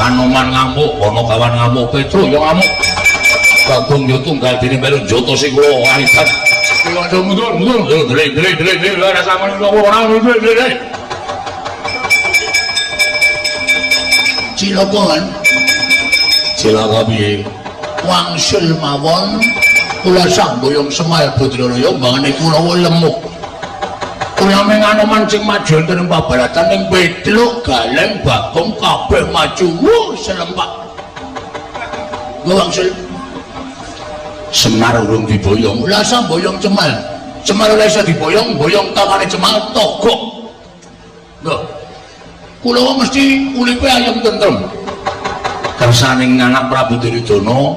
Anoman ngamuk, Ponokawan ngamuk, Petruk yo ngamuk. Bagong yo tunggal dene melu njotosi kula arisan. Kula mundur, mundur, mundur, dele, dele, dele, ora sampeyan ora mundur, dele. Cilaka kan? Cilaka piye? Wangsul mawon kula samboyong Semar Badralaya mbangane kula lemuk. Kula meng Anoman sing maju wonten pabaratan ning Petruk, Galeng, Bagong kabeh maju. Wuh, selempak. Nggo wangsul Semar urung diboyong. Kula samboyong Cemal. Cemal ora iso diboyong, boyong tangane Cemal togok. Nggo. Kula mesti uripe ayem tentrem. Kersaning anak Prabu Duryudana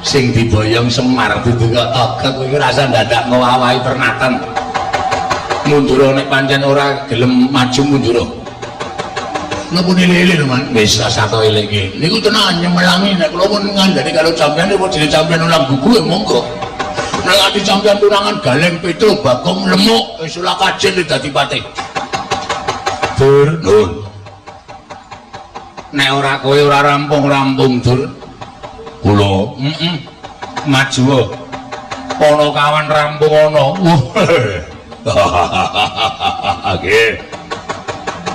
sing diboyong Semar dudu kok togok kowe rasa dadak ngowahi pernatan. Mundur nek pancen ora gelem maju mundur. Napa nilai-nilai lho, Man? Wis rasa to eleke. Niku tenan nyemelangi nek kula pun ngandani karo sampeyan nek jenenge sampeyan ulang gugu ya monggo. Nek ati sampeyan turangan Galeng Petruk Bagong lemuk wis ora kajen dadi patih. Dur, nun. Nek ora kowe ora rampung-rampung, Dur. Kula, heeh. Maju. Ponokawan rampung ana. Nggih.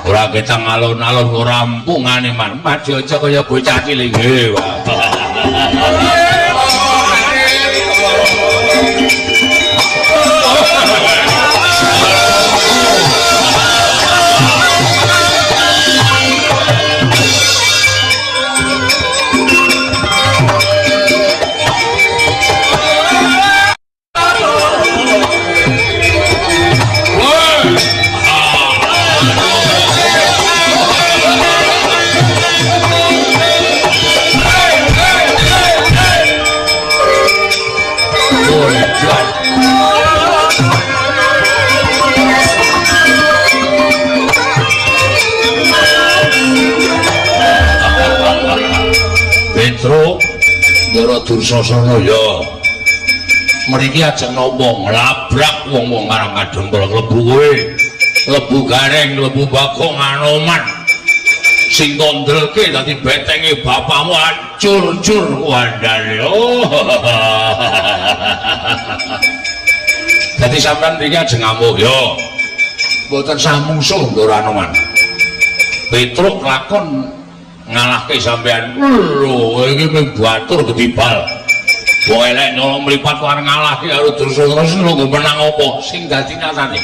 Ora ketang alun-alun rampungane man. Maju aja kaya bocah cilik nggih. Petruk Ndara Dursasana ya. Mriki ajeng napa nglabrak wong-wong Karang Kadempel klebu kowe. Klebu Gareng, klebu Bagong Anoman. Sing kondelke dadi betenge bapakmu acur-cur wandane. Oh. Dadi sampean mriki ajeng ngamuk ya. Mboten sah mungsuh Ndara Anoman. Petruk lakon ngalahke sampean. Lho, iki mung batur gedibal. Wong elek nyolong mripat kok arep ngalahke karo Dursasana lho nggo menang apa? Sing dadi nyatane.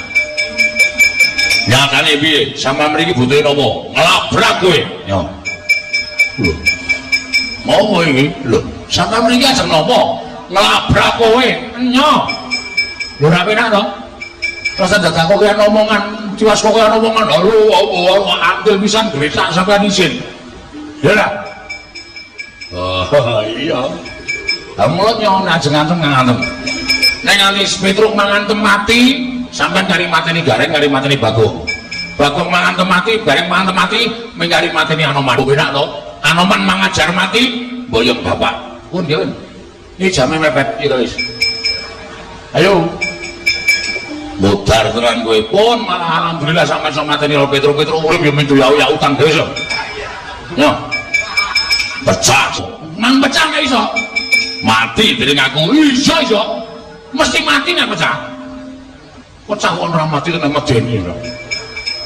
Nyatane piye? Sampeyan mriki butuhe napa? Nglabrak kowe. Yo. Lho. Ngopo iki? Lho, sampeyan mriki ajeng napa? Nglabrak kowe. Nyo. Lho ora penak to? Rasa dadak kok kaya omongan, tiwas kok kaya omongan. Halo, halo, andel pisan gletak sampeyan izin. Ya lah. Oh iya. Lah mulut nyo ajeng ngantem ngantem. Nek nganti Petruk mangantem mati, sampean kari mateni Gareng, kari mateni Bagong. Bagong mangantem mati, Gareng mangantem mati, mengkari mateni Anoman. Kok enak to? Anoman mangajar mati, boyong bapak. Pun ya. Ini jame mepet iki wis. Ayo. Modar tenan kowe. Pun malah alhamdulillah sampean iso mateni Petruk. Petruk urip ya mintu ya utang dhewe iso. Yo. Pecah. Nang pecah nek iso. Mati dening aku. Iso iso. Mesti mati nek pecah. Pecah kok ora mati tenan medeni lho.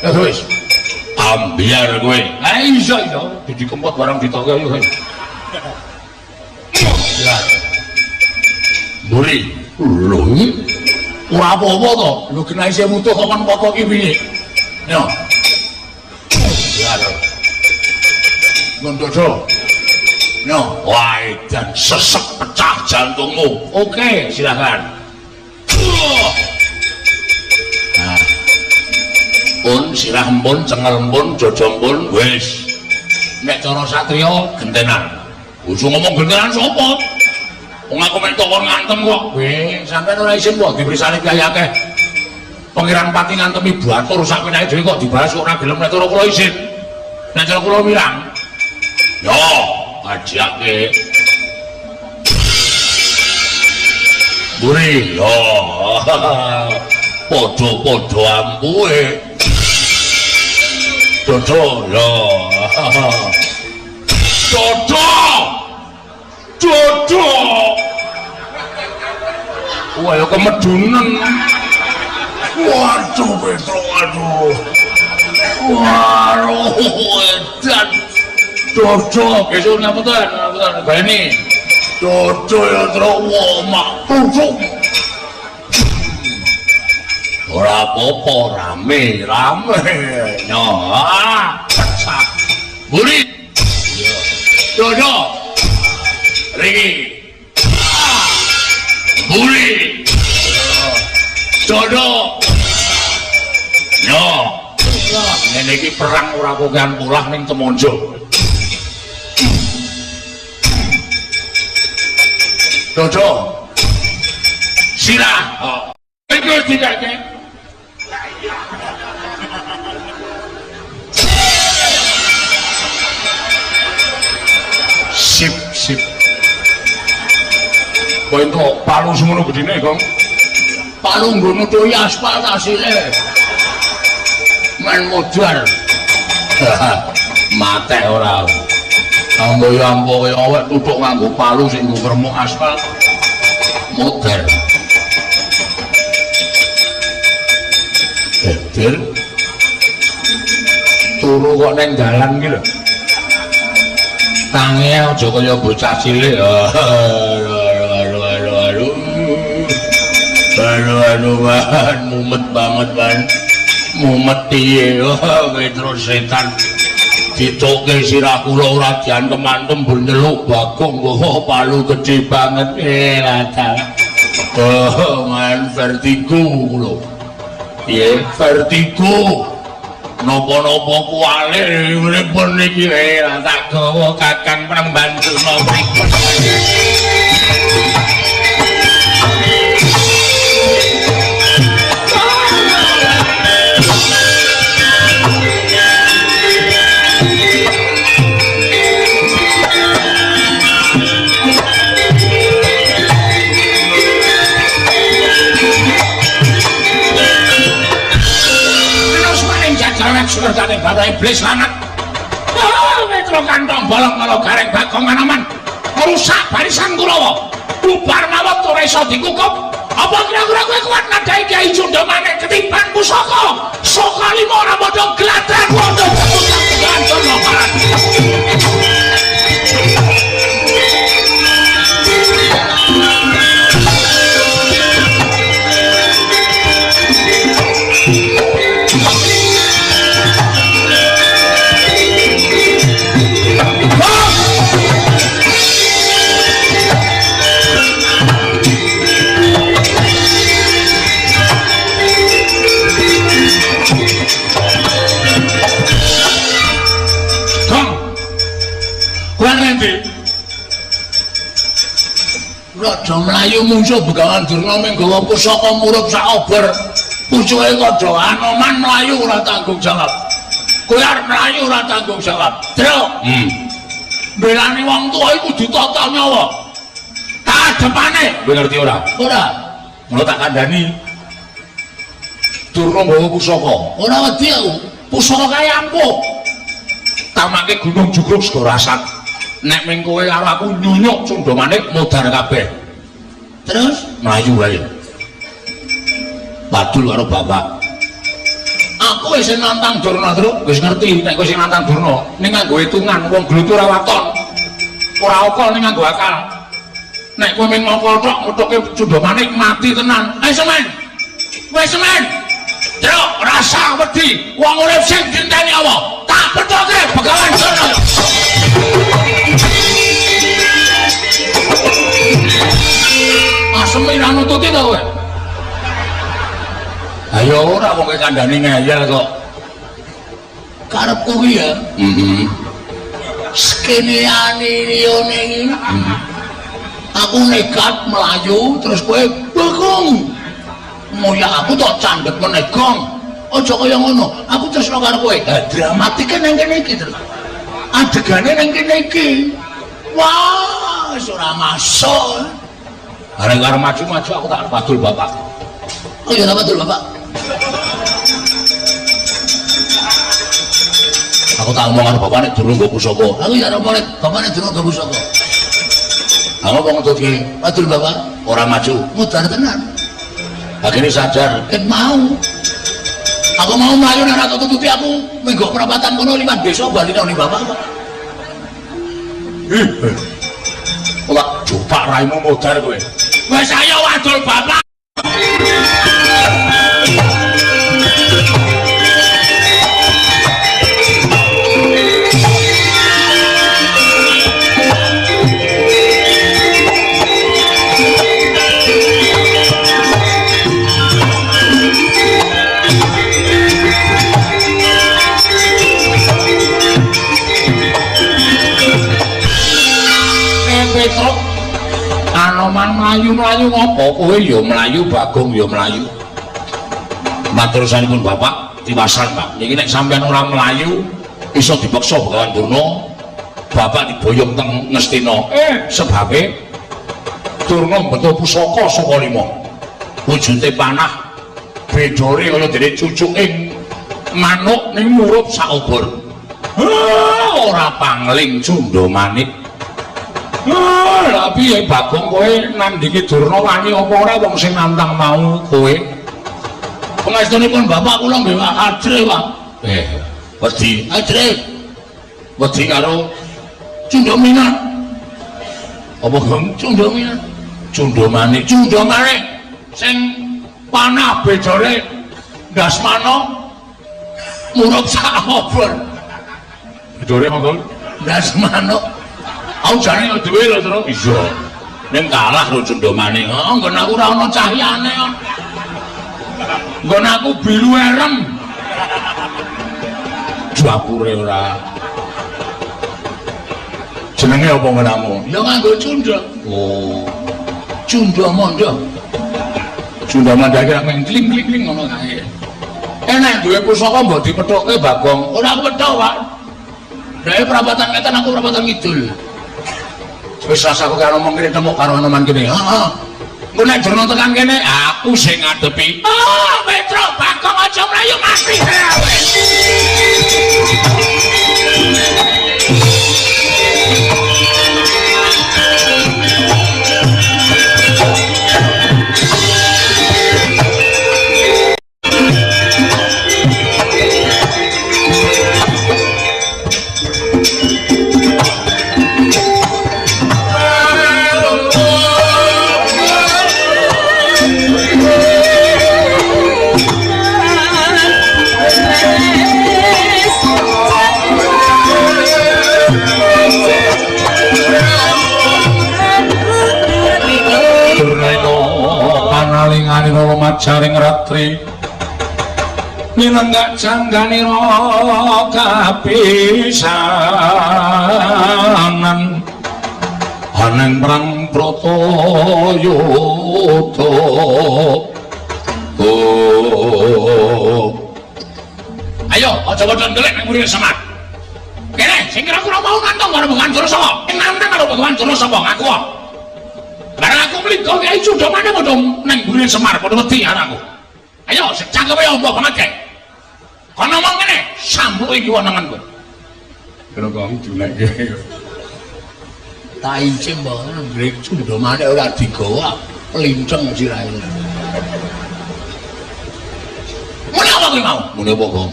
Ya wis. Ambyar kowe. Ha iso iso. Didi kempot barang ditoke ayo. Ya. Mburi. Lho iki ora apa-apa to. Lho kena isih mutuh kok kon apa iki piye? Yo. Ya. Ngondodo. Yo, wah dan sesek pecah jantungmu. Oke, silakan. Nah. Pun sirah empun, cengel empun, jojo empun, wis. Nek cara satriya gentenan. Kudu ngomong gentenan sapa? Wong aku men tokon ngantem kok. Weh, sampean ora isin kok diperisani kiai akeh. Pangeran Pati ngantemi batur sak penake dhewe kok dibalas kok ora gelem nek cara kula isin. Nek cara kula wirang. Yo, ajake. Buri, yo. Padha-padha ampuhe. Dodo, yo. Dodo. Dodo. Wah, ya kemedunen. Waduh, Petro, aduh. Waduh, edan. Dodo, besok ngapunten, ngapunten, baleni. Dodo ya, Tru, wah, mak tutuk. Ora apa-apa, rame, rame. Nyo, ah, pecah. Buri. Dodo. Riki. Ah. Buri. Dodo. Nyo. Ngene iki perang ora kokean polah ning Temonjo. Dodo. Sirah. Oh. Iki wis dikeke. Sip, sip. Kok entuk palu semono gedine, Gong? Palu nggo nutuhi aspal tasile. Men modar. Matek ora. Anggo ya ampo kaya awak tutuk nganggo palu sing nggo ngremuk aspal. Modar. Bedir. Turu kok neng dalan iki lho. Tangi aja kaya bocah cilik. Aduh, aduh, aduh, aduh. Aduh, aduh, man, mumet banget, man. Mumet piye, oh, Petro setan. Ditoke sirah kula ora diantem-antem bur nyeluk Bagong, oh, palu gede banget. Latar. Oh, man, vertigo kula. Piye, vertigo. Napa-napa kuwale pripun iki? Tak gawa Kakang Prembanduna pripun. Suwertane Bathara Iblis lanat. Ah, Petro kantong bolong kala Gareng Bagong Anoman ngrusak barisan Kurawa. Bubar mawon ora iso dikukup. Apa kira-kira kowe kuat nadhahi Kyai Cundamane ketiban pusaka? Saka lima ora padha gladran wonten tepukan paran. Raja mlayu mungsuh Begawan Durna ming gawa pusaka murup sak obor. Pucuke kadha Anoman mlayu ora tanggung jawab. Kowe arep mlayu ora tanggung jawab. Truk. Belani wong tuwa iku ditata nyawa. Kadepane, kowe ngerti ora? Ora. Mula tak kandhani. Durna nggawa pusaka. Ora wedi aku. Pusaka kae ampuh. Tamake Gunung Jugruk Segara Asat. Nek ming kowe karo aku nyunyuk Cundamane modar kabeh. Terus mlayu wae. Padul karo bapak. Aku wis nantang Durna, Truk. Wis ngerti nek kowe sing nantang Durna, ning nganggo hitungan wong gelut ora waton. Ora akal ning nganggo akal. Nek kowe ming ngokol tok methuke Cundamane mati tenan. Ayo semen. Wis semen. Truk rasa wedi wong urip sing dinteni apa? Tak pethoke Begawan Durna. Asem ora nututi to kowe? Ayo ora wong kowe kandhane ngeyel kok. Karepku ki ya. Heeh. Skeneane liyane iki. Aku nekat mlayu terus kowe Bagong. Moyak aku tok candhet meneh Gong. Aja kaya ngono. Aku tresno karo kowe. Lah dramatike nang kene iki terus. Adegane nang kene iki. Wah, wis ora masuk. Areng karo maju-maju aku tak padul bapak. Oh iya, tak padul bapak. Aku tak ngomong karo bapakne durung nggo pusaka. Aku ya ora nek bapakne durung nggo pusaka. Aku wong ngetutke, "Wadul bapak, ora maju." Mudar tenan. Akhirnya sadar, ket mau. Aku mau mlayu nek ora tutupi aku minggu perapatan kono liwat desa bali nang bapak. Ih. Ora jupak raimu modar kowe. Wis ayo wadul bapak. Petruk Anoman mlayu-mlayu ngopo kowe ya mlayu Bagong ya mlayu. Matur sanipun Bapak tiwasan Pak. Niki nek sampean ora mlayu iso dipeksa Begawan Durna, Bapak diboyong teng Ngastina. Sebabe Durna mbeto pusaka saka lima. Wujude panah bedore kaya dene cucuking manuk ning murup saobor. Ora pangling cundha manik. Lah piye Bagong kowe nandhingi Durna wani apa ora wong sing nantang mau kowe? Pangestunipun bapak kula nggih ajre, Pak. Wedi. Ajre. Wedi karo Cundha Minat. Apa Gong? Cundha Minat. Cundha Manik. Cundha Manik sing panah bejore Dasmana murup sak obor. Bejore monggo. Dasmana. Aku jane yo duwe lho, Tru. Iya. Ning kalah lho Cundha Manik. Heeh, nggon aku ora ana cahyane kok. Nggon aku biru erem. Dapure ora. Jenenge apa nggonmu? Ya nganggo cundha. Oh. Cundha mondho. Cundha mondho iki meng kling-kling ngono kae. Enek duwe pusaka mbok dipethukke Bagong. Ora aku pethuk, Pak. Dhewe perapatan ngetan aku perapatan ngidul. Wis rasa aku karo ngomong kene temu karo Anoman kene. Heeh. Engko nek Durna tekan kene, aku sing ngadepi. Ah, Petruk, Bagong aja mlayu mati kowe. Majaring ratri linenggak jangganira kapisanan aneng perang Bratayuda. Oh. Ayo aja padha ndelik nang mrene Semar. Kene sing kira-kira mau nantang karo Begawan Durna sapa? Sing nantang karo Begawan Durna sapa? Ngaku. Barang aku mlingga kiai cundha maneh padha nang mburine Semar padha wedi karo aku. Ayo sing cangkeme ombo banget kae. Kono ngomong ngene, sambuk iki wenengen kowe. Kira kok dilekke. Tak incim wae ngrek cundha maneh ora digawa linceng sirahe. Muni apa kowe mau? Muni apa, Gong?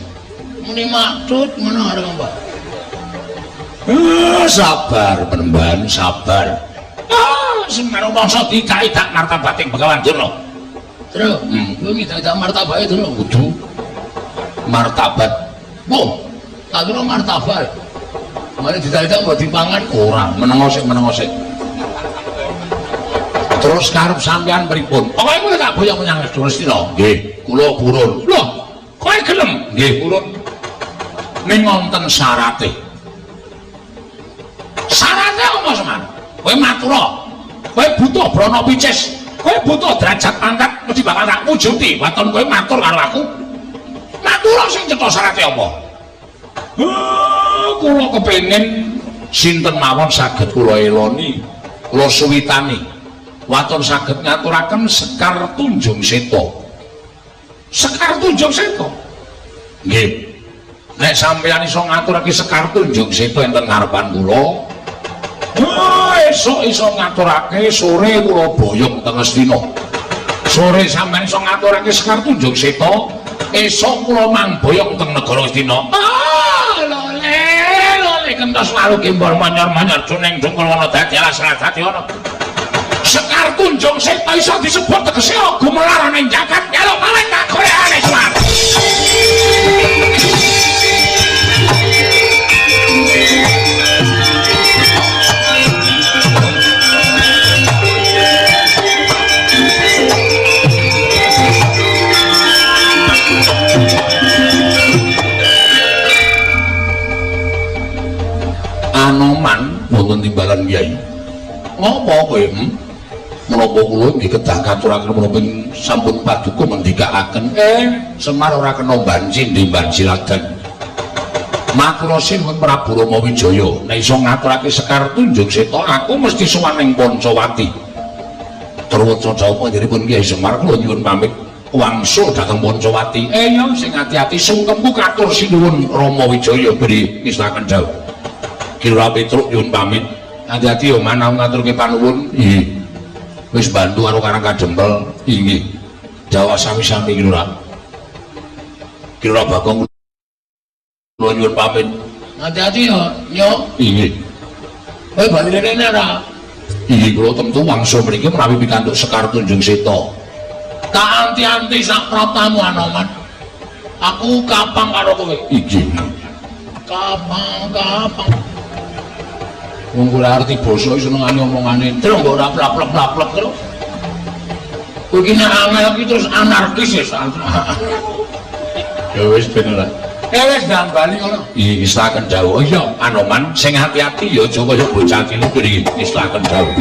Muni maktut ngono arep apa? Sabar penemban, sabar. Semar mangsa diidak-idak martabating Begawan Durna. Terus, kowe ngidak-idak martabake Durna? Kudu martabat. Wah, tak kira martabat. Mari diidak-idak mbok dipangan ora, menengo sik, menengo sik. Terus karep sampean pripun? Pokoke kowe tak boyong menyang Ngastina. Nggih, kula purun. Lho, kowe gelem? Nggih, purun. Ning wonten syarate. Syarate apa, Semar? Kowe matura. Kowe butuh brana picis, kowe butuh derajat pangkat mesti bakal tak wujuti. Waton kowe matur karo aku. Matura sing cetha syarate apa? Kula kepengin sinten mawon saged kula eloni, kula suwitani. Waton saged ngaturaken Sekar Tunjung Seta. Sekar Tunjung Seta. Nggih. Nek sampeyan iso ngaturake Sekar Tunjung Seta enten ngarepan kula, oh, esuk iso ngaturake, sore kula boyong teng Astina. Sore sampeyan iso ngaturake Sekar Tunjung Seta, esuk kula mangboyong teng negara Astina. Ah, lole, lole kentos lalu gembor manyor-manyor juning jungkul wana dadi alas dadi ana. Sekar Tunjung Seta iso disebut tegese gumelar ning jagat nyaluk mawet kagoreane Semar. Anoman wonten timbalan Kyai. Ngopo kowe? Menapa kula nggih kedah katuraken menapa sampun paduka mendikaaken. Semar ora kena banci ndimban siladan. Matur sinuwun Prabu Rama Wijaya, nek iso ngaturake Sekar Tunjung Seta, aku mesti sowan ing Pancawati. Truwaca jawab panjenenganipun Kyai Semar, kula nyuwun pamit wangsul dhateng Pancawati. Ya sing ati-ati sungkemku katur sinuwun Rama Wijaya beri ngestaken dawuh. Ki Lurah Petruk nyuwun pamit. Ati-ati ya manau ngaturke panuwun. Nggih. Wis bantu karo Karang Kadempel. Inggih. Dawah sami-sami Ki Lurah. Ki Lurah Bagong kula nyuwun pamit. Ati-ati ya, yo. Inggih. Kowe bali rene ora? Inggih kula tentu wangsul mriki menawi pikantuk Sekar Tunjung Seta. Tak anti-anti sak pratamu Anoman. Aku kapang karo kowe. Inggih. Kapang, kapang. Wong ora arti basa iki senengane omongane terus mbok ora plak-plak-plak terus. Kowe iki nek angel iki terus anarkis ya. Ya wis ben ora. Wis ndang bali ngono. Iki istaken dawuh. Iya, Anoman sing ati-ati ya aja kaya bocah cilik iki istaken dawuh.